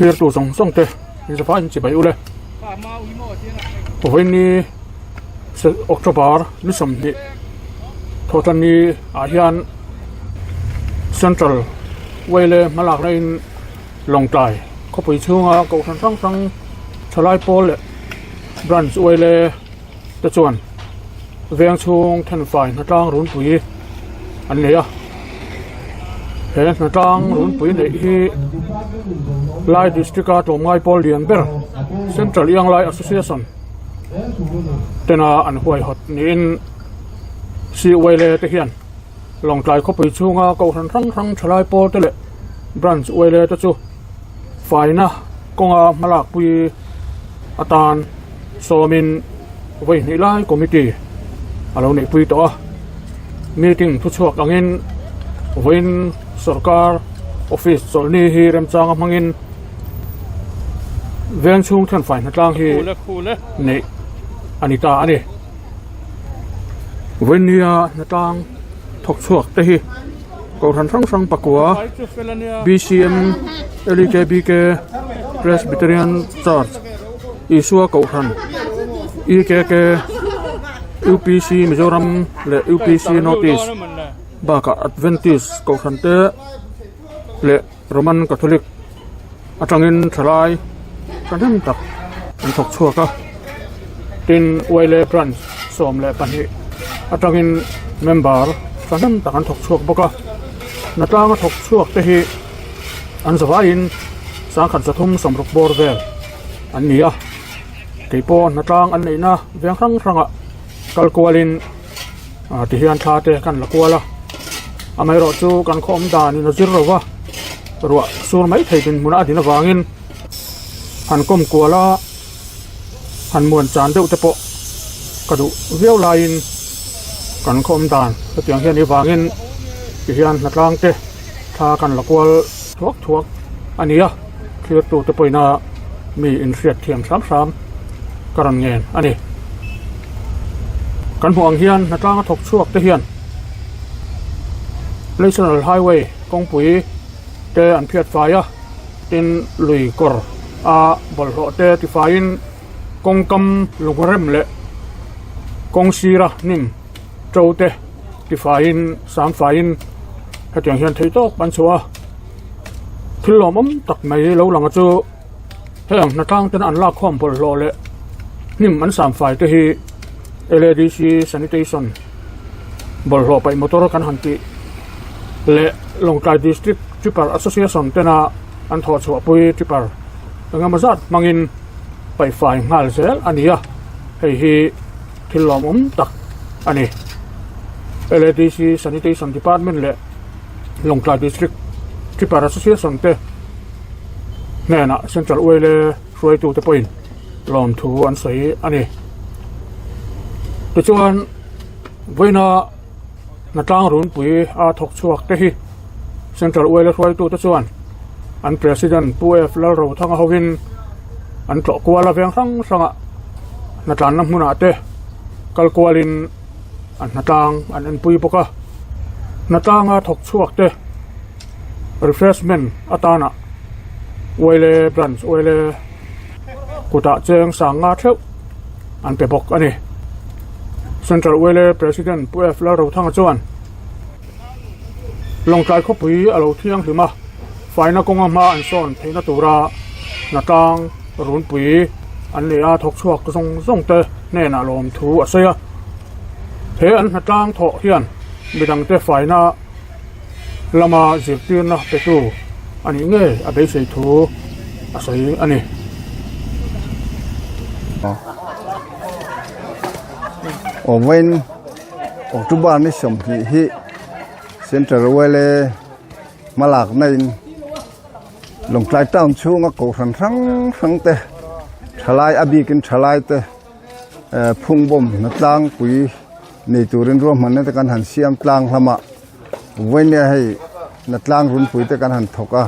Thirtu zawng zawng te in chibai ule. Vawiini October ni 20 thawhtanni ah hian Central Wele hmalakna in Lawngtlai khawpui chhunga kohhran hrang hrang thalai pawl leh Branch Wele te chuan veng chhung thenfai hnatlang runpui an nei a he hnatlang runpui neih hi lai district a tlawmngai pawl lian ber Central Ianglai Association tena an huaihawt niin Siuaile te hian Lawngtlai khawpui chhunga kohhran hrang hrang thalai pawl te leh Branch uaile te chu faina kawnga hmalakpui atan sawmin vawi hnih lai committee a lo neihpui tawh a meeting thuchhuak angin vawiin sorkar office chawlhni hi remchanga hmangin veng chhung thenfai hnatlang hi neih a ni ta a ni. Vawinia hnatlang thawk chhuak te hi kohhran hrang hrang pakua B_C_M L_E_K_B_K Presbyterian Church Isua kohhran E_K_K U_P_C Mizoram leh U_P_C North East bakah Adventist kohhran te leh Roman Catholic atangin thalai thahnem tak an thawk chhuak a tin Uaile branch 12 atangin member thahnem tak an thawk chhuak bawk a hnatlanga thawk chhuak te hi an zavaiin 1360 bawr vel an ni a keipawh hnatlang an neihna veng hrang hrangah kal kualin ah tihian thla te kan la kual a amaherawh chu kan khaw awm danin a zir lo va ruah sur mai thei dinhmun a din avangin han kawm kual a han muan chan deuh te pawh ka duh viau laiin kan khaw awm dan hetiang hian avangin tihian hnatlang te thla kan la kual thuak thuak a ni a thlir tu te pawhin a mi inhriat thiam hram hram ka rawn ngen a ni. Kan hmuh ang hian hnatlanga thawk chhuak te hian National Highway kawngpui te an phiat fai a tin lui kawr a bawlhhlawh te tifaiin kawngkam lungrem leh kawng sira hnim to te tifaiin sang faiin hetiang hian theih tawk an chhuah a thil lawmawm tak mai lo lang chu. Heng hnatlang ten an lak khawm bawlhhlawh leh hnim an sam fai te hi L_A_D_C sanitation bawlhhlawh paih motor kan han tih leh Lawngtlai district tripper association tena an thawh chhuah pui tripper engemaw zat hmangin paih fai nghal zel a ni a hei hi thil lawmawm tak a ni. L_A_D_C sanitation department leh Lawngtlai district tripper association te. Hnenah Central Uaile hruaitute pawhin lawmthu an sawi a ni. Tichuan vawiina hnatlang runpui a thawk chhuak te hi Central Uaile hruaitute chuan an President Pu F Lalrothanga hovin an tlawh kual a veng hrang hrangah hnatlanna hmunah te kal kualin an hnatlang an enpui bawk a. Hnatlanga thawk chhuak te. Refreshment atana Uaile branch Uaile kutah cheng sang nga theuh an pe bawk a ni. Central Uaile President Pu F Lalrothanga chuan Lawngtlai khawpui a lo thianghlim a, faina kawnga hma an sawn theihna tura hnatlang runpui an nei a, thawk chhuak zawng zawng te hnenah lawmthu a sawi a. He an hnatlang thawh hian midangte faina lama zirtirna petu a nih ngei a beisei thu a sawi a ni. Awvain October ni 20 hi Central Wele hmalakna in Lawngtlai town chhunga kohhran hrang hrang te thalai a bikin thalai te phungbawm hnatlangpui nei turin ruahmanna te kan han siam tlang hlama vawinia hei hnatlang runpui te kan han thawk a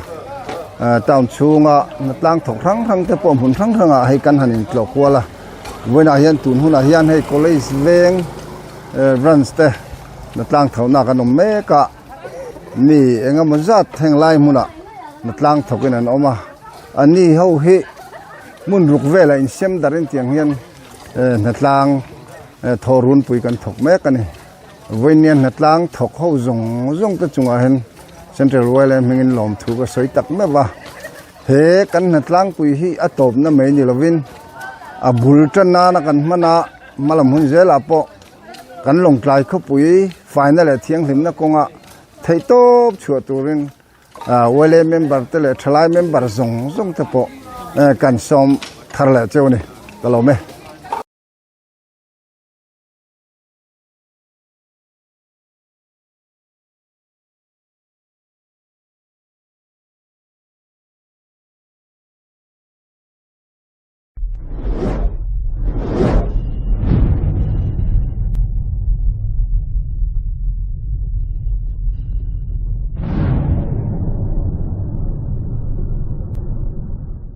town chhunga hnatlang thawk hrang hrang te pawh hmun hrang hrangah hei kan han intlawh kual a vawiinah hian tun hunah hian hei college veng branch te hnatlang tho na kan awm mek a mi engemaw zat heng lai hmunah hnatlang thawkin an awm a. Ani ho hi hmun ruk velah insiam darhin tiang hian hnatlang thawhrunpui kan thawk mek a ni. Vawinia hnatlang thawk ho zawng zawng te chungah hian Central Yla hmingin lawmthu ka sawi tak meuh a. He kan hnatlangpui hi a tawpna mai ni lovin a bul tan nana kan hman a, hmalam hun zelah pawh kan Lawngtlai khawpui faina leh thianghlimna kawnga theihtawp chhuah turin Yla member te leh thalai member zawng zawng te pawh kan sawm thar leh cheu a ni. Ka lawm e.